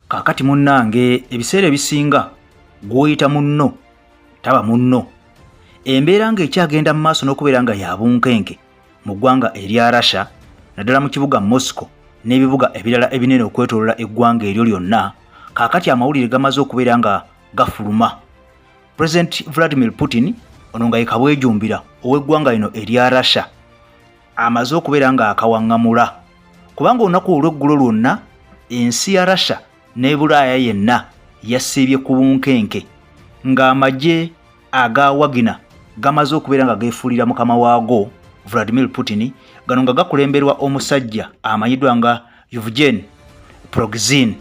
Kaakati munnange, ebiseera ebisinga gw'oyita munno taba munno. Embeera ng'ekyagenda mu maaso n'okubeera nga ya bunkenke mu ggwanga erya Russia, naddala mu kibuga Moscow n'ebibuga ebirala ebinene okwetoolola eggwanga eryo lyonna, kaakati amawulire gamaze okubeera nga gafuluma. President Vladimir Putin, ono nga ye kabwejumbira ow'eggwanga lino erya Russia, amaze okubeera nga akawaŋŋamula, kubanga olunaku olw'eggulo lwonna ensi ya Russia ne Bulaaya yenna yasiibye ku bunkenke ng'amagye aga Wagner gamaze okubeera nga geefuulira mukama waago Vladimir Putin, gano nga gakulemberwa omusajja amanyiddwa nga Yevgeny Prigozhin,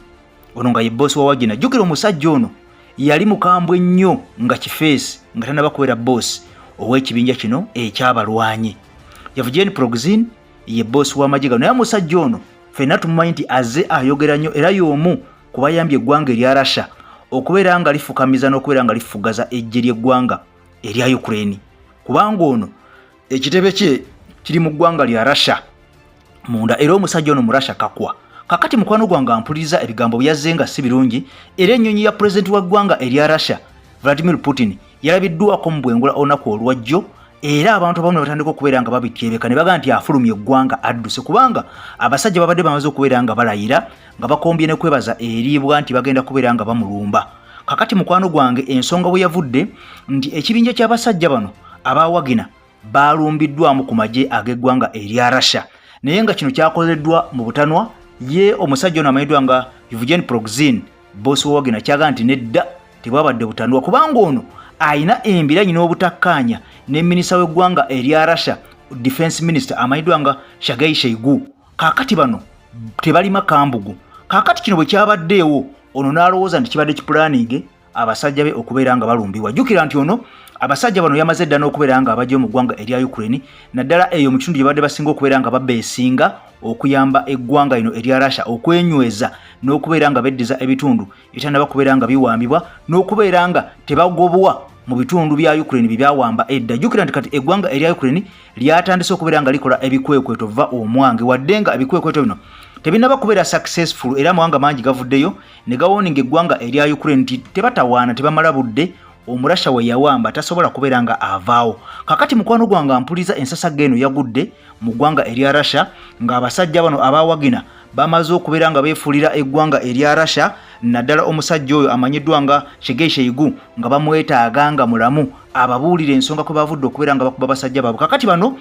ono nga ye bboosi wa Wagner. Jjukira omusajja ono yali mukambwe nnyo nga kifeesi nga tanaba kubeera bboosi ow'ekibinja kino ekyabalwanyi. Yevgeny Prigozhin ye bboosi w'amagye gano, naye omusajja ono ffenna tumumanyi nti azze ayogera nnyo era y'omu ku bayambye eggwanga erya Russia okubeera nga lifukamiza n'okubeera nga lifugaza eggye ly'eggwanga erya Ukraine, kubanga ono ekitebe kye kiri mu ggwanga lya Russia munda, era omusajja ono mu Russia kakwa. Kakati mukwano gwange ampuliriza, ebigambo byazze nga si birungi, era ennyonyi ya pulezidenti wa ggwanga erya Russia Vladimir Putin yalabiddwako mu bwengula olunaku olwajjo, era abantu abamu ne batandika okubeera nga babityebeka ne bagamba nti afulumye eggwanga, adduse, kubanga abasajja babadde bamaze okubeera nga balayira nga bakombye ne kwebaza eriibwa nti bagenda kubeera nga bamulumba. Kakati mukwano gwange, ensonga bwe yavudde nti ekibinja ky'abasajja bano aba Wagner baalumbiddwamu ku magye ag'eggwanga erya Russia, naye nga kino kyakoleddwa mu butanwa. Ye omusajja ono amanyiddwa nga Yevgeny Prigozhin, boosi wa Wagner, kyaga nti nedda, tebwabadde butanwa, kubanga ono ayina embiranyi n'obutakkaanya ne minisita w'eggwanga erya Russia, defense minister amanyiddwa nga Sergei Shoigu. Kaakati bano tebalima kambugu. Kaakati kino bwe kyabaddeewo, ono n'alowooza nti kibadde kipulaninge abasajja be okubeera nga balumbibwa. Jjukira nti ono abasajja bano yamaze dda n'okubeera nga abajja mu ggwanga erya Ukraine, naddala eyo mu kitundu gye badde basinga okubeera nga babeesinga okuyamba eggwanga lino erya Russia okwenyweza n'okubeera nga beddiza ebitundu ebitannaba kubeera nga biwambibwa n'okubeera nga tebagobwa mu bitundu bya Ukraine bye byawamba edda. Jjukira nti kati eggwanga erya Ukraine lyatandise okubeera nga likola ebikwekweto va omwange, wadde nga ebikwekweto bino tebinnaba kubeera successful, era amawanga mangi gavuddeyo ne gawoninga eggwanga erya Ukraine nti tebatawaana, tebamala budde, Omurasha we yawamba tasobola kubeera nga avaawo. Kakati mukwano gwange ampuliza, ensasagga eno yagudde mu ggwanga erya Russia ng'abasajja bano aba Wagner bamaze okubeera nga beefuulira eggwanga erya Russia, naddala omusajja oyo amanyiddwa nga Sergei Shoigu, nga bamwetaaga nga mulamu ababuulira ensonga kwe bavudde okubeera nga bakuba basajja baabwe. Kakati bano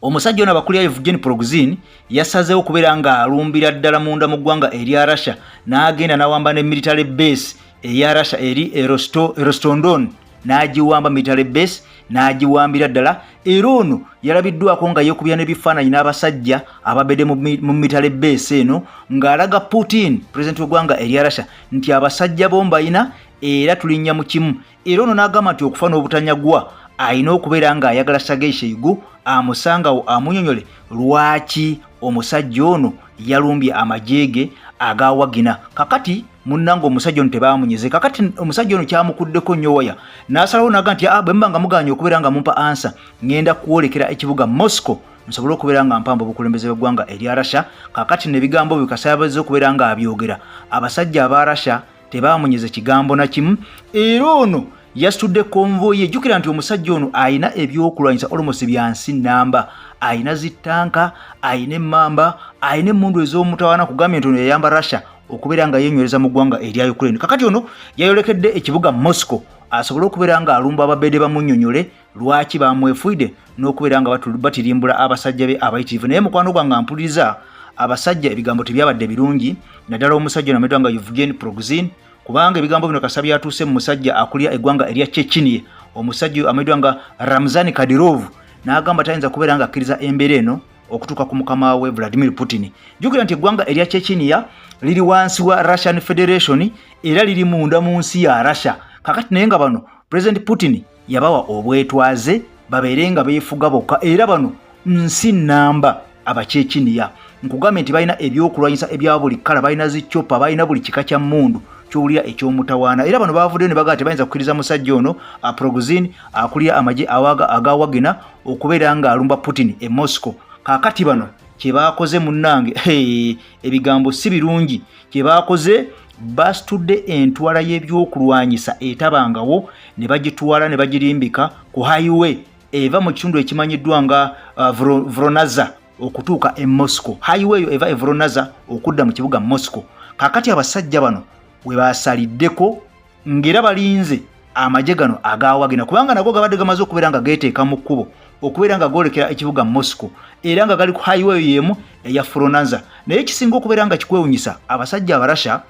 omusajja ono abakulira Yevgeny Prigozhin yasazeewo okubeera ng'alumbira ddala munda mu ggwanga erya Russia, n'agenda n'awamba ne military base eya Russia eri Rostov-on-Don, n'agiwamba military base n'agiwambira ddala. Era ono yalabiddwako nga yeekubya n'ebifaananyi n'abasajja ababedde mu military base eno ng'alaga Putin, pulezidenti w'eggwanga erya Russia, nti abasajja bo mbayina era tulinnya mu kimu. Era ono n'agamba nti okufa n'obutanyagwa alina okubeera ng'ayagala Sergei Shoigu amusangawo amunyonyole lwaki omusajja ono yalumbye amagye ge aga Wagner. Kakati munnange, omusajja ono tebamunyize. Kakati omusajja ono kyamukuddeko nnyo waya, n'asalawo naga nti bwe muba nga muganye okubeera nga mumpa answer, ŋŋenda kwolekera ekibuga Moscow nsobole okubeera nga mpamba obukulembeze bw'eggwanga erya Russia. Kakati nebigambo bye kasaabaze okubeera nga abyogera, abasajja aba Russia tebamunyize kigambo na kimu, era ono yasitudde convoy ye. Jjukira nti omusajja ono ayina ebyokulwanyisa almost bya nsi nnamba, ayina zittanka, ayina emmamba, ayina emmundu ez'omutawaana. Kugambye nti ono yayamba Russia okubeera nga yenywereza mu ggwanga erya Ukraine. Kakati ono yayolekedde ekibuga Moscow asobole okubeera ng'alumba ababedde bamunnyonnyole lwaki bamwefuidde n'okubeera nga batirimbula abasajja be abayitirivu. Naye mukwano gwange ampuliriza, abasajja ebigambo tebyabadde birungi, naddala omusajja ono amanyiddwa nga Yevgeny Prigozhin, kubanga ebigambo bino kasa byatuuse mu musajja akulira eggwanga erya Chechnya, omusajja amanyiddwa nga Ramzan Kadyrov, n'agamba tayinza kubeera nga akkiriza embeera eno okutuuka ku mukama we Vladimir Putin. Jjukira nti eggwanga erya Chechnya liri wansi wa Russian Federation era liri munda mu nsi ya Russia. Kakati naye nga bano President Putin yabawa obwetwaze babeere nga beefuga bokka, era bano nsi nnamba Abakyekiniya. Nkugambye nti balina ebyokulwanyisa ebya buli kkala, balina zicopa, balina buli kika kya mmundu kyowulira ekyomutawaana. Era bano bavuddeyo ne bagamba tebayinza kukkiriza musajja ono Prigozhin akulira amagye aga Wagner okubeera ng'alumba Putin e Moscow. Kaakati bano Kye baakoze munnange, ebigambo si birungi. Kye baakoze, basitudde entwala y'ebyokulwanyisa etabangawo ne bagitwala ne bagirimbika ku highway eva mu kitundu ekimanyiddwa nga Voronezh okutuuka e Moscow. Highway eyo eva e Voronezh okudda mu kibuga Moscow. Kaakati abasajja bano we basaliddeko ng'era balinze amagye gano aga Wagner, kubanga nago gabadde gamaze okubeera nga geeteeka mu kkubo okubeera nga goolekera ekibuga Moscow, era nga gali ku highway y'emu eya Voronezh. Naye ekisinga okubeera nga kikwewunyisa, abasajja Abarasha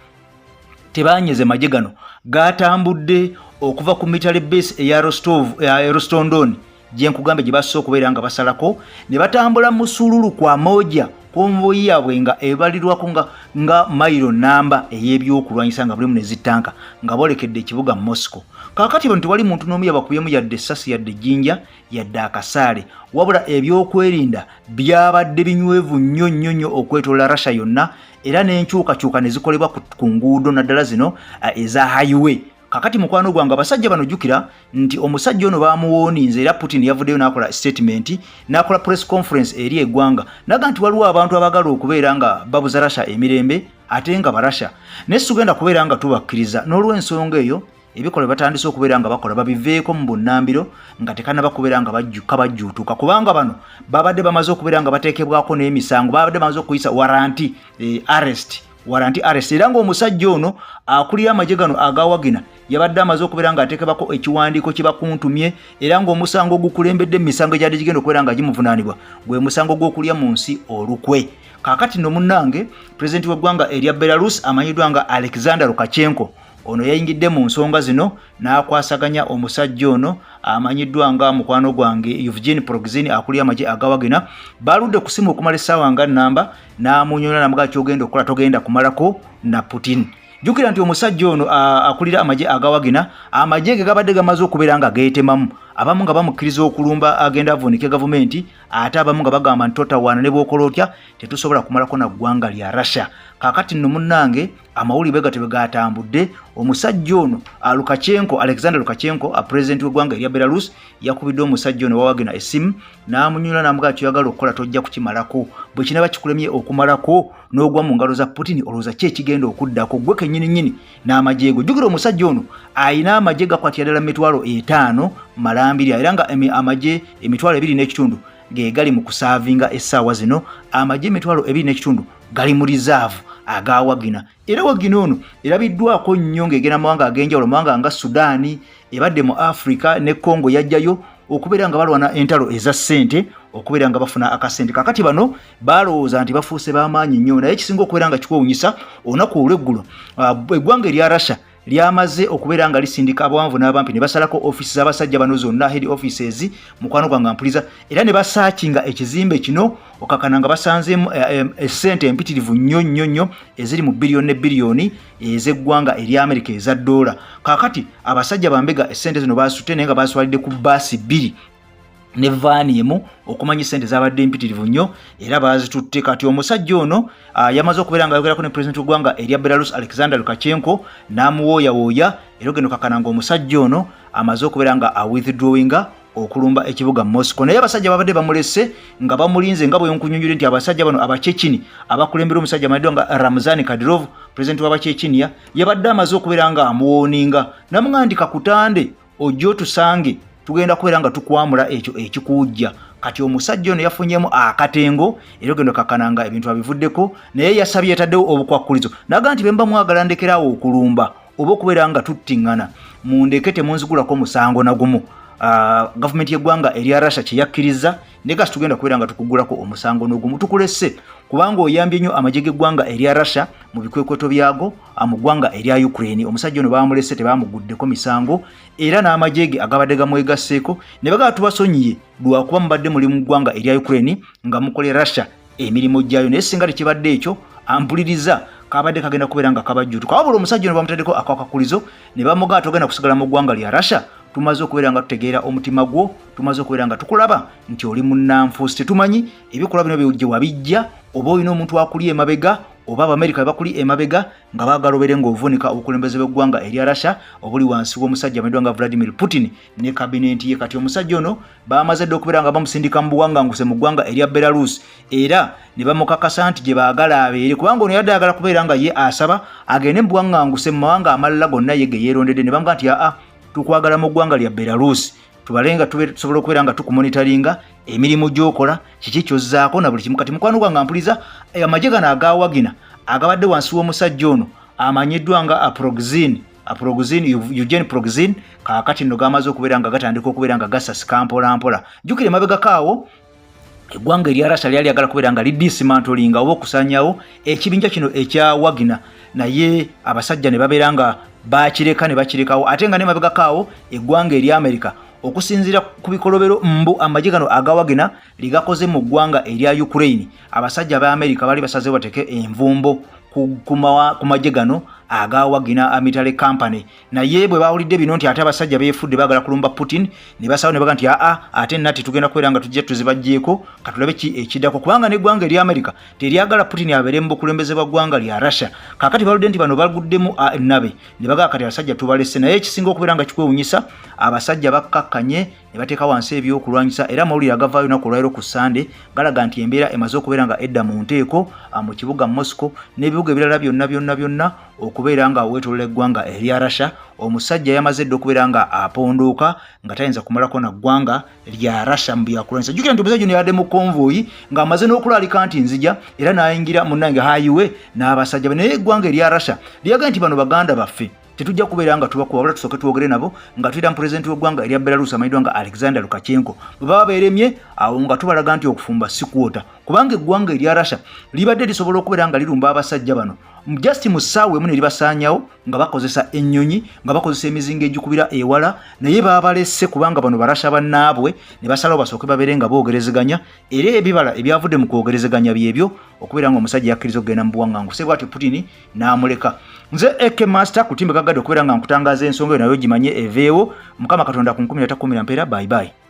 tebanyeze. Magye gano gatambudde okuva ku military base eya Rostov, eya Rostov-on-Don gye nkugambye, gye basoose okubeera nga basalako ne batambula musululu kwa moja, convoy yaabwe nga ebalirwako nga mayiro namba ey'ebyokulwanyisa nga bulimu ne zitanka, nga bolekedde ekibuga Moscow. Kaakati bano tewali muntu n'omu yabakubyemu yadde essasi, yadde ejjinja, yadde akasaale, wabula ebyokwerinda byabadde binywevu nnyo nnyo nnyo okwetoola Russia yonna, era n'enkyukakyuka ne zikolebwa ku nguudo, naddala zino eza highway. Kakati mukwano gwange, abasajja bano, jjukira nti omusajja ono bamuwooninze, era Putin yavuddeyo n'akola statement, n'akola press conference eri eggwanga, naga nti waliwo abantu abagala okubeera nga babuza Russia emirembe ate nga Barasha, naye situgenda kubeera nga tubakkiriza. N'olw'ensonga eyo, ebikolwa batandise okubeera nga bakola babiveeko mu bunnambiro nga tekanaba kubeera nga kabajjuutuka, kubanga bano babadde bamaze okubeera nga bateekebwako n'emisango, babadde bamaze okuyisa warrant arrest, warrant arrest, era ng'omusajja ono akulira amagye gano aga Wagner yabadde amaze okubeera ng'ateekebwako ekiwandiiko kibakuntumye, era ng'omusango ogukulembedde mu misango egyadde gigenda okubeera nga gimuvunaanibwa gwe musango gw'okulya mu nsi olukwe. Kaakati nno munnange, pulezidenti w'eggwanga erya Belarus amanyiddwa nga Alexander Lukashenko ono yayingidde mu nsonga zino n'akwasaganya omusajja ono amanyiddwa nga mukwano gwange Yevgeny Prigozhin akulira amagye aga Wagner. Baludde ku simu okumala essaawa nga nnamba, n'amunyonyola namugaa kyogenda okukola togenda kumalako na Putin. Jjukira nti omusajja ono akulira amagye aga Wagner, amagye ge gabadde gamaze okubeera nga geetemamu, abamu nga bamukkiriza okulumba agenda avuunike gavumenti, ate abamu nga bagamba nti totawaana, ne bw'okola otya tetusobola kumalako na ggwanga lya Russia. Kaakati nno munnange, amawulire bwe gatyo bwe gatambudde. Omusajja ono Lukashenko, Alexander Lukashenko, pulezidenti w'eggwanga erya Belarus, yakubidde omusajja ono wa Wagner essimu n'amunyula n'amugaa kyoyagala okukola tojja kukimalako. Bwe kinaba kikulemye okumalako n'ogwa mu ngalo za Putin, olowooza ki ekigenda okuddako gwe kennyini nnyini n'amagye go? Jjukira omusajja ono ayina amagye gakwatira ddala mu 50,000 malambiri, era nga amagye 2,500 ge gali mu kusaavinga essaawa zino. Amagye 2,500 gali mu reserve aga Wagner. Era Wagner ono erabiddwako nnyo ng'egenda mawanga ag'enjawulo, mawanga nga Sudaani, ebadde mu Africa ne Congo, yajjayo okubeera nga balwana entalo eza ssente, okubeera nga bafuna akasente. Kakati bano balowooza nti bafuuse b'amaanyi nnyo, naye ekisinga okubeera nga kikwewunyisa, olunaku olw'eggulo eggwanga erya Russia lyamaze okubeera nga lisindika abawanvu n'abampi ne basalako ofiisi z'abasajja bano zonna, head offices, mukwano gwange mpuliza, era ne basaakinga ekizimbe kino okakana nga basanzeemu essente empitirivu nnyo nnyo nnyo eziri mu biliyoni ne biliyoni ez'eggwanga erya Amerika eza ddoola. Kaakati abasajja bambega essente zino basute, naye nga baswalidde ku baasi bbiri ne vaani emu. Okumanya sente zabadde mpitirivu nnyo, era bazitutte. Kati omusajja ono yamaze okubeera nga ayogerako ne pulezidenti w'eggwanga erya Belarus Alexander Lukashenko n'amuwooyawooya, era ogenda okakana nga omusajja ono amaze okubeera nga awithdrawinga okulumba ekibuga Moscow. Naye abasajja babadde bamulese nga bamulinze, nga bwenkunyonnyole nti abasajja bano Abachechini abakulembera omusajja amanyiddwa nga Ramzan Kadyrov, pulezidenti w'Abachechiniya, yabadde amaze okubeera nga amuwooninga namugaa nti kakutande ojja otusange, tugenda kubeera nga tukwamula ekyo ekikuujja. Kati omusajja ono yafunyemu akatengo, era ogenda kakana nga ebintu abivuddeko, naye yasabye, yataddewo obukwakkulizo naga nti bemba mwagala ndekerawo okulumba oba okubeera nga tuttiŋŋana, mundeke, temunzigulako musango nagumu. Gavumenti y'eggwanga erya Russia kyeyakkiriza naye kasi tugenda kubeera nga tukugulako omusango n'ogumu, tukulese kubanga oyambye nnyo amagye g'eggwanga erya Russia mu bikwekweto byago mu ggwanga erya Ukraine. Omusajja ono bamulese, tebamuguddeko misango, era n'amagye ge agabadde gamwegasseeko ne bagaba tubasonyiye lwakuba mubadde muli mu ggwanga erya Ukraine nga mukole Russia emirimu gyayo, naye singa tekibadde ekyo, ampuliriza, kabadde kagenda kubeera nga kabajjutuka. Wabula omusajja ono bamutaddeko akakakulizo ne bamugaa togenda kusigala mu ggwanga lya Russia, tumaze okubeera nga tutegeera omutima gwo, tumaze okubeera nga tukulaba nti oli munnanfuusi, tetumanyi ebikolwa bino gye wabijja, oba olina omuntu akuli emabega, Oba Abamerika bakuli emabega nga baagala obeere ng'ovuunika obukulembeze bw'eggwanga erya Russia obuli wansi w'omusajja amanyiddwa nga Vladimir Putin ne kabinenti ye. Kati omusajja ono bamaze dda okubeera nga bamusindika mu buwanganguse mu ggwanga erya Belarus, era ne bamukakasa nti gye baagala abeere, kubanga ono yadde ayagala kubeera nga ye asaba agende mu buwanganguse mu mawanga amalala gonna ye ge yeerondedde, ne bamuga nti aa, tukwagala mu ggwanga lya Belarus, tubale nga tusobola okubeera nga tukumonitaringa emirimu gy'okola, kiki kyozzaako na buli kimu. Kati mukwano gwange ampuliza, amagye gano aga Wagner agabadde wansi w'omusajja ono amanyiddwa nga Aprogzin, Aprogzin, Eugene Progzin, kaakati nno gamaze okubeera nga gatandika okubeera nga gasasika mpola mpola. Jjukira emabegako awo eggwanga erya Russia lyali lyagala kubeera nga lidismantlinga oba okusanyawo ekibinja kino ekya Wagner, naye abasajja ne babeera nga bakireka ne bakirekawo. Ate nga nemabegako awo eggwanga erya America, okusinziira ku bikolobero mbu amagye gano aga Wagner ligakoze mu ggwanga erya Ukraine, abasajja ba America bali basazeewo bateke envumbo ku magye gano aga Wagner Military Company. Naye bwe bawulidde bino nti ate abasajja beefudde baagala kulumba Putin, ne basalawo ne baga nti aa, ate nati tugenda kubeera nga tujja tuzibaggyeko, katulabe ki ekiddako, kubanga n'eggwanga erya America teryagala Putin abeere mu bukulembeze bwa ggwanga lya Russia. Kaakati baludde nti bano baguddemu nabe ne bagaa, kati abasajja tubalese. Naye ekisinga okubeera nga kikwewunyisa, abasajja bakkakkanye ne bateeka wansi ebyokulwanyisa, era amawulire agavaayo olunaku olwaliro ku Sande galaga nti embeera emaze okubeera nga edda mu nteeko mu kibuga Moscow n'ebibuga ebirala byonna byonna byonna okubeera nga weetolola eggwanga erya Russia. Omusajja yamaze dda okubeera nga apondooka nga tayinza kumalako na ggwanga lya Russia mu byakulwanyisa. Jjukira nti omusajja ono yabadde mu konvoyi ng'amaze n'okulaalika nti nzija, era n'ayingira munnange hayiwe n'abasajja be, naye eggwanga erya Russia lyaga nti bano baganda baffe, tetujja kubeera nga tubakuba, wabula tusooke twogere nabo nga tuyita mu pulezidenti w'eggwanga erya Belarus amanyiddwa nga Alexander Lukashenko. Bwe baba beeremye awo nga tubalaga nti okufumba si kwota, kubanga eggwanga erya Russia libadde lisobola okubeera nga lirumba abasajja bano just mu ssaawa emu ne libasaanyawo nga bakozesa ennyonyi, nga bakozesa emizinga egikubira ewala, naye baabalese kubanga bano Barasha bannaabwe, ne basalawo basooke babeere nga boogerezeganya. Era ebibala ebyavudde mu kwogerezeganya byebyo okubeera nga omusajja yakkiriza okugenda mu buwaŋŋanguse, bwatyo Putin n'amuleka. Nze AK Master ku timbe gagadde okubeera nga nkutangaaza ensonga eyo, naye ogimanye eveewo. Mukama Katonda ku nkumi atakumira mpeera. Bye bye.